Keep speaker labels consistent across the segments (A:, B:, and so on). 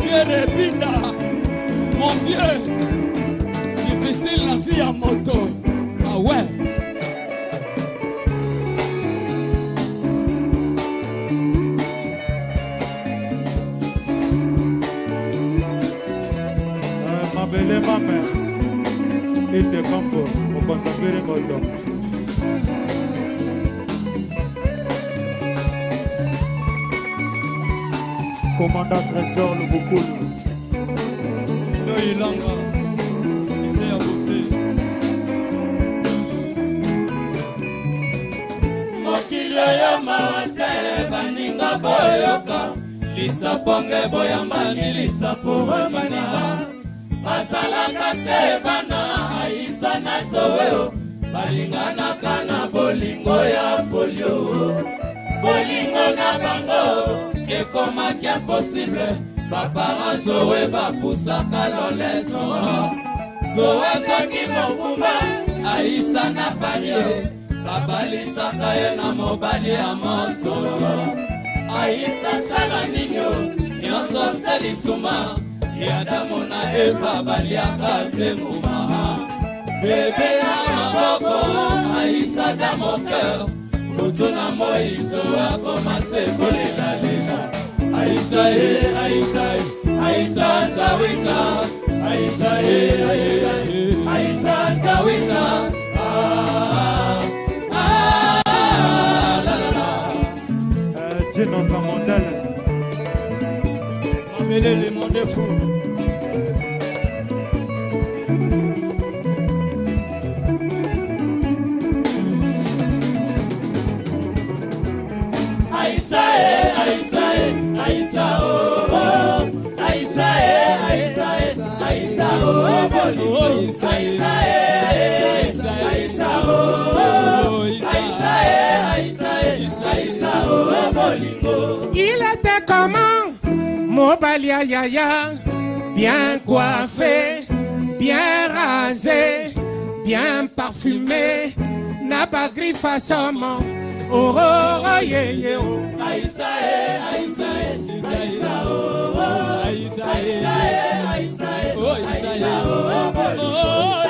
A: Pierre Binda, mon vieux, difficile la vie à moto. Ah ouais.
B: Mabele mame ite kampo mokonzi ngiri moto. Commandant Trésor Lubukulu.
A: Ilanga, lycée ya beauté.
C: Mokili oyo mawa te, baninga boyoka lisapo nge boyambani lisapo baninga bazalaka se bana Aisa na Zoeo balinganaka na bolingo ya folio. Bolingo na bango ekomaki impossible, baparent Zoe bapusaka loleso. Zoe azwaki mokumba Aisa na Paris, babalisaka ye na mobali ya mosolo. Aisa sala nini nyonso se lisuma ya Adamu na Eva baliaka se mbuma. Bebe na maboko Aisa dans mon cœur, butu na moi Zoe akoma se kolelalela. Aisa e, Aisa e, Aisa nzawisa, Aisa e, Aisa e, Aisa nzawisa. Ah, ah, la la la.
B: Gino Zamondele.
A: Mabele le monde est fou.
C: Aïssa e, Aïssa e, Aïssa oh, oh. Aïssa e, Aïssa e, Aïssa oh, bolingo. Aïssa e, Aïssa e, Aïssa oh, oh. Aïssa e, Aïssa e, Aïssa oh, bolingo.
D: Il était comment, mobali ya yaya, bien coiffé, bien rasé, bien parfumé, n'a pas griffe somo. Oh, oh, oh, yeah, yeah, oh.
C: Aïssa e, Aïssa e, Aïssa oh, oh.
A: Aïssa e,
C: Aïssa e, Aïssa e, Aïssa oh, bolingo.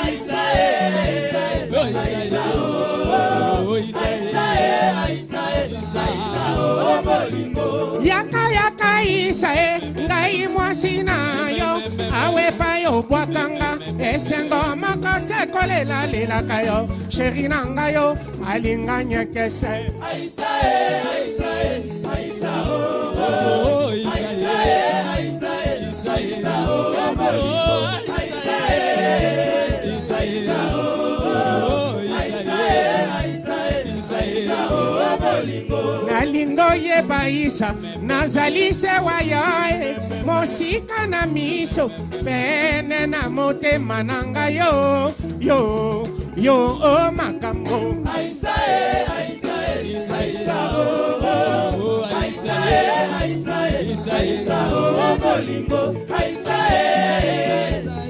C: Aïssa e, Aïssa e, Aïssa oh, oh. Aïssa e, Aïssa e, Aïssa oh, bolingo.
D: Yaka yaka Aïssa e, ngai mwasi na yo, awepa yo bwakanga, esengo moko se kolela lelaka yo, chéri na ngai yo, alinga nyekese.
C: Aïssa e, Aïssa e, Aïssa oh, oh. Aïssa e, Aïssa e, Aïssa oh, bolingo. Aïssa e, Aïssa oh, oh. Aïssa e, Aïssa e, Aïssa oh, bolingo.
D: Nalingo yeba Isa, nazali sewa yo e, mosika na miso, pene na motema na ngai yo, yo, yo o makambo.
C: Aïssa e, Aïssa e, Aïssa oh, oh. Aïssa e, Aïssa e, Aïssa oh, bolingo. Aïssa e,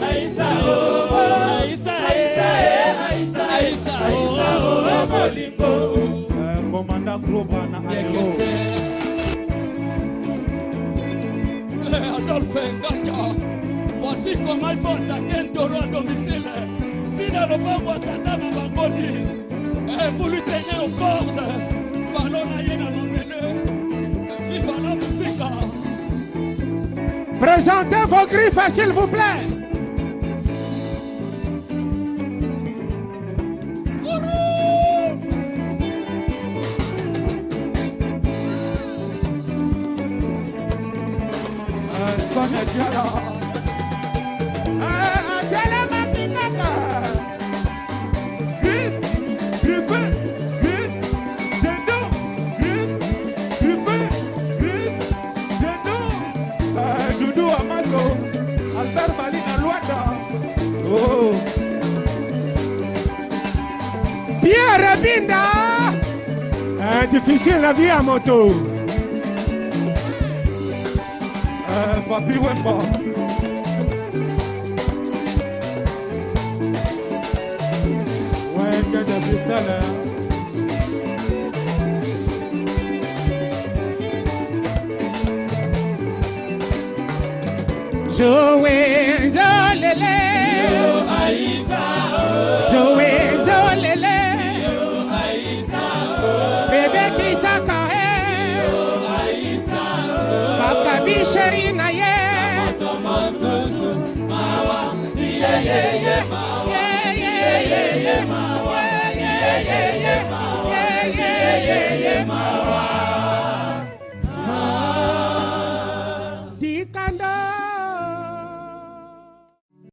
C: Aïssa oh, oh. Aïssa e, Aïssa e, Aïssa oh, bolingo.
B: Commandant Cobra na Aéro.
A: Adolphe Ngaka, voici comment il faut attaquer un taureau à domicile. Tina lobango atata na bangoni. Vous lui tenez aux cordes. Ballon na ye na mabele. Viva la musique.
D: Présentez vos griffes, s'il vous plaît.
B: Albert Balina Luanda. Oh.
D: Pierre Binda. Difficile la vie à moto.
B: Papi Wemba. Ouais, que de Bruxelles.
D: Zoé Zolele Zoé Zolele Bébé kitaka eh Bakabi chéri na ye Yeah, yeah, yeah, yeah. Yeah, yeah, yeah, yeah. Yeah, yeah, yeah, yeah.